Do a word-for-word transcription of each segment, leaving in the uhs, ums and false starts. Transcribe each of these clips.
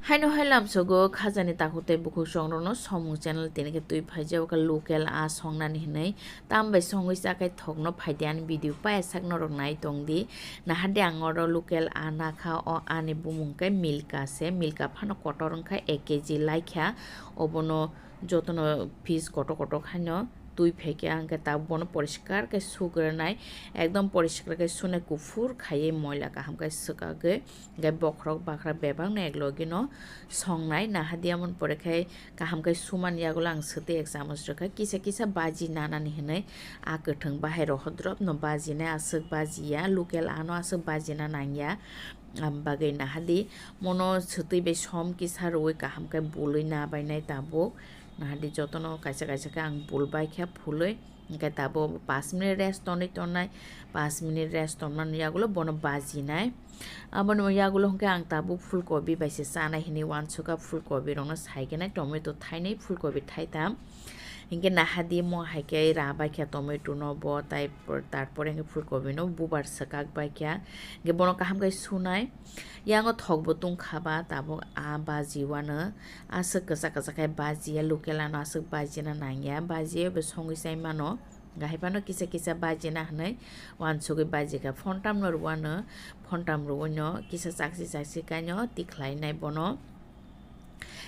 Haino hai lamsogo khajani takhuk tei bukhuk songrokno somung channel tini khe twi phaijak kha local a songnani hinwi. Tambai songwi chakhai thokno phaidi ani video paya sak norok nai tongdi. Nahadi ang oro local a nakha, o ani bumung khe Milka se. Milka phano kotor wngkha, ek K G laikha. Obono jotono piece kotor kotor haino twi phaikha, hwnkhe tabuk bono poriskar khe sugranai, ekdom poriskar khe sunai, kuphur khaiwi moila kaham khe swkagwi. Hwnkhe bokhorok bakhra bebakno eklogino songnai. Nahadi amoni pore khe kaham khe sumani yagulo ang swtwi ek chamoch rwkha. Kisa kisa baji nanani hinwi a kwthwng bahai rohor dropno bajinai, aswk bajiya, local ano aswk bajina nangya. Am bagwi nahadi mono swtwi bai som kisa rwui kaham khe bulwi nabainai tabuk. Nahadi jotono kaisa kaisa khe ang bulbaikha phulwi. Hwnkhe tabuk pash minute rest tonwi tonnai, pash minute rest tonnani yagulo bono bajinai. Aboni yagulo hwnkhe ang tabuk phulkobi bai se chanai hinwi uansukha, phulkobi rokno saikenai, tomato thainwi, phulkobi thaitam. Hwnkhe nahadi mo hai khe rabaikha tomato no bo, tai por-, tarpore hwnkhe phulkobi no bubar swkak baikha. Hwnkhe bono kaham khe sunai. Yango thokbo tungkha ba tabuk a baji uano. Aswk kwchak kwchak khe bajiya, local ano aswk bajina nangya, bajiya bo songwi chai mano. Haiphano kisa kisa bajina hinwi uansugwi bajikha. Phontam no rwano, phontam rwino kisa chaksi chaksi kaino tikhlai nai bono.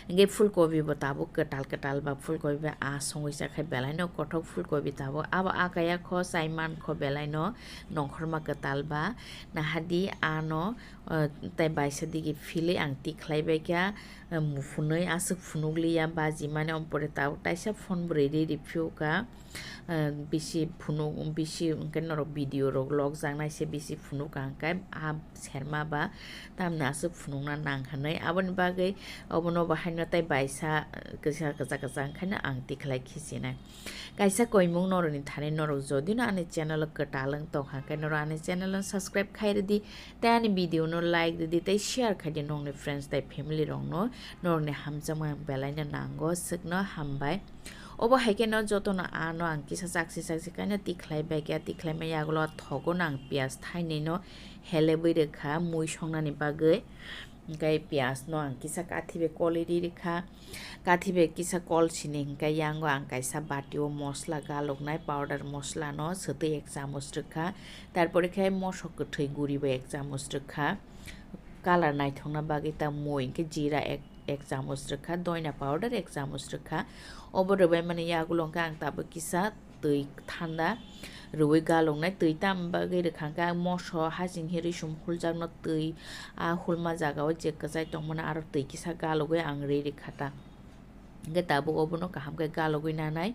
Hwnkhe phulkobi bo tabuk kwtal kwtal ba, phulkobi bai a songwi chakhai belaino kothok phulkobi tabuk abo akaya kho chai mankho belaino nongkhorma kwtal ba. Nahadi ano, eh, tai baisa digi philwi ang tikhlai baikha, eh, muphunwi aswk phunukliya bajimani, ompore tabuk taisa phone bo ready riphiukha. Ah, bisi phunuk, bisi hwnkhe norok video rok lokjaknai se bisi phunuk ang khe, ah, serma ba tamni aswk phunukna nang hinwi. Aboni bagwi obono bo haino tei baisa, ah, kisa kwchak kwchak wngkhaino ang tikhlai khisinai. Kaisa koimung norokni thani norok jodi no ani channel o kwtal wng tongkha khe norok ani channel no subscribe khai rwdi tei ani video no like rwdi tei share khaidi nokni friends tei family rokno norokni hamjakma belaino nango swkno hambai. Obo hai khe no jotono ano ang kisa chaksi chaksi kaino tikhlai bai khe, tikhlai maya yagulo thogo no ang piyaj thainwi no helebwi rwkha mui songnani bagwi. Hwnkhe piyaj no ang kisa kathi bai kolwi ri rwkha. Kathi bai kisa kol sini hwnkhe yango ang kaisa bati o mosla galoknai powder mosla no swtwi ek chamoch rwkha. Tarpore khe mosok kwthwi guri bai ek chamoch rwkha. Color naithokna bagwi ta mui hwnkhe jira ek, ek chamoch rwkha, doina powder ek chamoch rwkha. Obo rwbaimani yagulo hwnkhe ang tabuk kisa twi thanda rwui galoknai, twi tam bagwi rwkha hwnkhe ang moso hasing hi risum huljakno twi, a hulma jagao je kwchai tongmani aro twi kisa galogwi ang ri rwkha ta. Hwnkhe tabuk obono kaham khe galogwi nanai.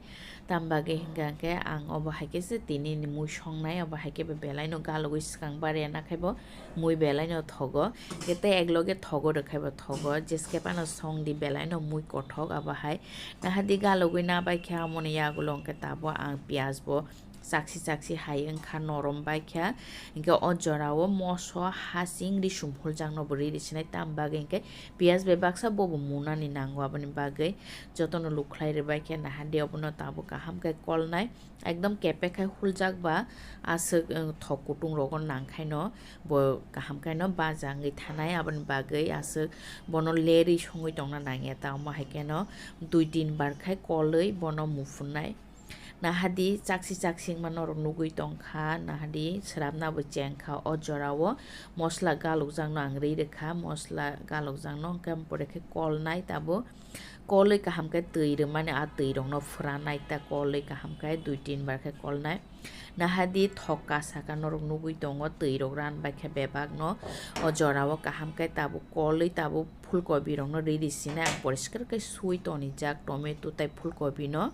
Tam bagwi hwnkha hwnkhe ang obo hai khe se tini ni mui songnai, obo hai khe belai no galogwi swkang barya nakhai bo mui belai no thogo. Hwnkhe tei ek loge thogo rwkhai bo thogo, jeskhe phano song di belai no mui kothok abo hai. Nahadi galogwi nabai khe amoni yagulo hwnkhe tabuk ang piyaj bo chaksi chaksi hai wngkha, norom baikha. Hwnkhe o jorao moso hasing risum huljakno bo ri risinai, tam bagwi hwnkhe piyaj bai baksa bobo munani nango, aboni bagwi jotono lukhlai rwbaikhe. Nahadi obono tabuk kaham khe kolnai, ekdom kepek khai huljak ba aswk, eh, thok kutung rogo nangkhaino bo kaham khaino baja wngwi thanai, aboni bagwi aswk bono lerwi songwi tongna nangya, ta omo hai kheno dui tin bar khai kolwi bono muphunai. Nahadi chaksi chaksi wngma norok nugwi tongkha, nahadi swrapna bo chengkha o jorao. Mosla galokjakno ang ri rwkha, mosla galokjakno hwnkhe pore khe kolnai tabuk. Kolwi kaham khe twi rwmani, a twi rokno phwranai ta kolwi kaham khe dui tin bar khe kolnai. Nahadi thok ka saka norok nugwi tongo, twi rok ran bai khe bebak no. O jorao kaham khe tabuk kolwi tabuk phulkobi rokno ri risinai, ang poriskar khe sui tonijak tomato tei phulkobi no.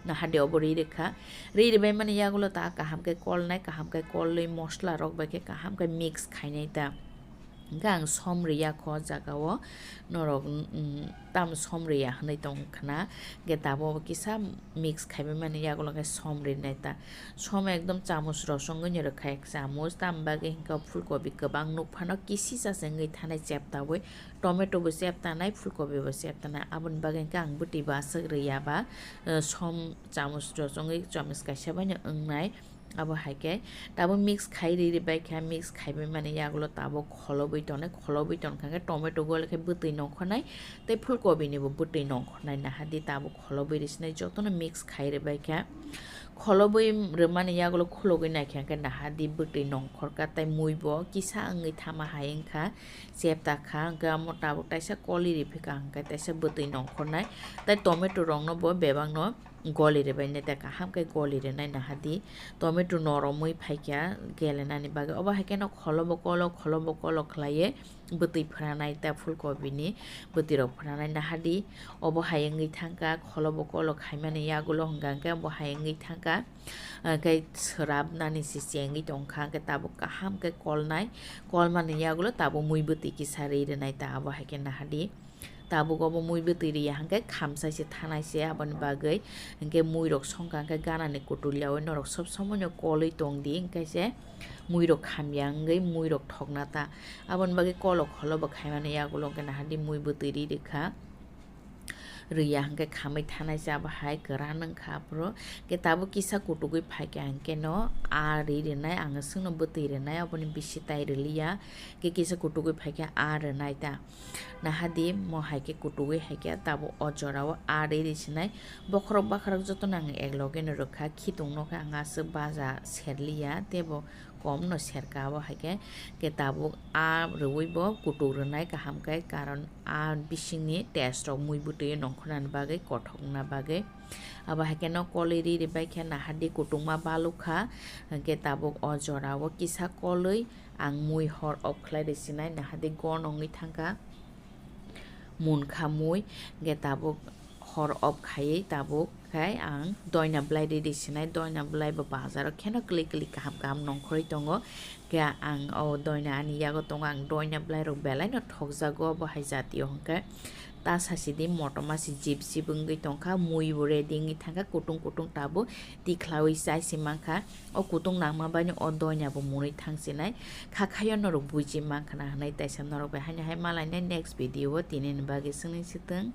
Nahadi obo ri rwkha. Ri rwbaimani yagulo ta kaham khe kolnai, kaham khe kolwi mosla rok bai khe kaham khe mix khainai ta. Hwnkhe ang som rwya kho o jagao, norok, mm, tamo som rwya hwnwi tong khna, hwnkhe tabuk kisa mix khaibaimani yagulo khe som rwnai ta. Som ekdom chamuch rosongwi no rwkha, ek chamuch, tamo bagwi hwnkhe o phulkobi kwbang nuk phano kisi cha se wngwi thanai cheptaui, tomato bo cheptanai, phulkobi bo cheptanai, aboni bagwi hwnkhe ang bwtwi bo aswk rwya ba, eh, som chamuch rosongwi chamuch kaisa bai no wngnai. Abo hai khe tabuk mix khai ri ri bai kha, mix khai bai mani yagulo tabuk kholobwi tongnai, kholobwi tong kha khe tomato gol khe bwtwi nongkhornai tei phulkobi ni bo bwtwi nongkhornai, naha di tabuk kholobwi ri sinai jotono mix khai ri bai kha. Kholobwi rwmani yagulo khulogwi nai kha khe naha di bwtwi nongkhor kha tei mui bo kisa wngwi thama hai wng kha, chepta kha, hwnkhe amo tabuk taisa koli ri phi kha hwnkhe taisa bwtwi nongkhornai tei tomato rok no bo bebak no goli rwbainai tei kaham khe goli rwnai naha di. Tomato noromwi phaikha gelenani bagwi. Obo hai kheno kholobo kolo, kholobo kolo khlaiwi bwtwi phranai ta phulkobi ni bwtwi rok phranai naha di. Obo hai wngwi thangkha kholobo kolo khaimani yagulo hwnkha hwnkhe obo hai wngwi thangkha. Hwnkhe swrapnani se chengwi tongkha hwnkhe tabuk kaham khe kolnai, kolmani yagulo tabuk mui bwtwi kisa ri rwnai ta obo hai khe naha di. Tabuk obo mui bwtwi riya hwnkhe khamsai se thanai se, aboni bagwi hwnkhe mui rok songkha hwnkhe ganani kutul yaui norok sob somoi no kolwi tong di, hwnkhe se mui rok khamya wngwi mui rok thokna ta. Aboni bagwi kolo kholo bo khaimani yagulo hwnkhe naha di mui bwtwi ri rwkha, riya hwnkhe khamwi thanai se abo hai kwran wngkha aphuru. Hwnkhe tabuk kisa kutugwi phaikha hwnkhe no a ri rwnai, ang swngno bwtwi rwnai, aboni bisi tai rwliya, hwnkhe kisa kutugwi phaikha a rwnai ta. Naha di mo hai khe kutugwi hai khe tabuk o jora o a ri ri sinai. Bokhorok bakhorok jotono ang ek loge no rwkha, khitung no khe ang aswk baja serliya, teibo kom no serka, abo hai khe, khe tabuk a rwui bo kutuk rwnai kaham khe, karon a bisingni taste rok mui bwtwi nongkhornani bagwi, kothokna bagwi. Abo hai khe no kolwi ri ri bai khe naha di kutungma balukha, hwnkhe tabuk o jora o kisa kolwi ang mui hor off khlai ri sinai, naha di gon wngwi thangkha. Munkha mui, hwnkhe tabuk hor off khaiwi tabuk khai ang doina bwlai ri ri sinai, doina bwlai bo bazar o kheno kwlwi kwlwi kaham kaham nongkhorwi tongo. Hwnkhe ang o doina ani yago tongo, ang doina bwlai rok belai no thokjago, bo hai jati o hwnkhe ta sasi di motom asi jip jip wngwi tongkha, mui bo ready wngwi thangkha, kutung kutung tabuk tikhlawi chai se mankha. O kutung nangma bai no o doina bo mwnwi thang sinai, kha khaio norok buji mankha na hwnwi taisa norok bai haino hai malainai next video o tini ni bagwi swngwi swtwng.